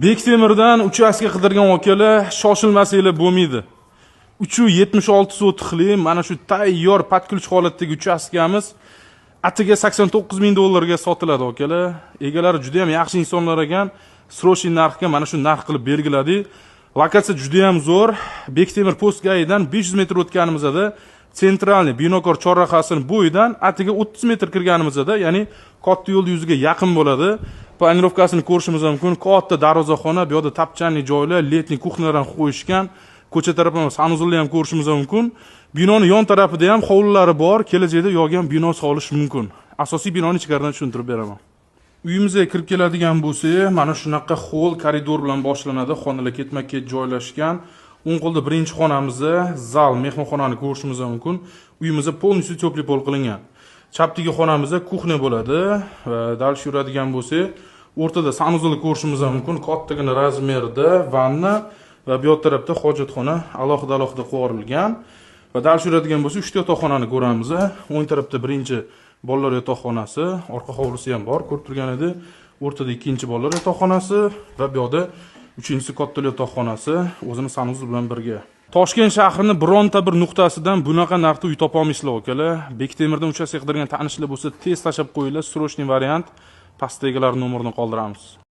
Bektemirdan uchastka qidirgan akalar, shoshilmasanglar bo'lmaydi. 376 sotixli mana shu tayyor под ключ holatdagi uchastkamiz atiga 89 ming dollarga sotiladi, akalar. Egalari juda ham yaxshi insonlar ekan. Срочный narxga mana shu narx qilib belgiladik. Lokatsiya juda ham zo'r. Bektemir пост ГАИ dan 500 metr o'tganimizda, центральный Binokor chorrahasini bo'yidan atiga 30 metr kirganimizda, ya'ni katta yo'l yuziga yaqin bo'ladi. Планировка sini ko'rishimiz mumkin. Katta darvozaxona, bu yoqda tapchanli joylar, летний кухня lar ham qo'yishgan. Ko'cha tarafdan санузел ni ham ko'rishimiz mumkin. Binoni yon tarafida ham hovlilari bor. Kelajakda u yoqga ham bino solish mumkin. Asosiy binoni ichkaridan tushuntirib beraman. Uyimizga kirib keladigan bo'lsak, mana shunaqa холл, koridor bilan boshlanadi. Xonalar ketma-ket joylashgan. O'ng qo'lda birinchi xonamizda zal, mehmonxonani ko'rishimiz mumkin. Uyimizda полностью тёплый пол qilingan. Chapdagi xonamizda кухня bo'ladi va дальше yuradigan bo'lsak, o'rtada санузел ko'rishimiz mumkin. Kattagina размер da vanna va bu yoq tarafda hojatxona alohida alohida qo'yilgan. Va дальше yuradigan bo'lsak, uchta yotoqxonani ko'ramiz. O'ng tarafda birinchi bolalar yotoqxonasi, orqa hovlisi ham bor, ko'rib turgan edi. O'rtada ikkinchi bolalar yotoqxonasi va bu yoqda uchinchisi kattalar yotoqxonasi o'zini санузел bilan birga. Toshkent shahrini bironta bir nuqtasidan bunaqa narxda uy topolmaysizlar, akalar. Bektemirdan uchastka qidirgan tanishlar bo'lsa, tez tashlab qo'yinglar, срочный variant. Pastdagilar nomerini qoldiramiz.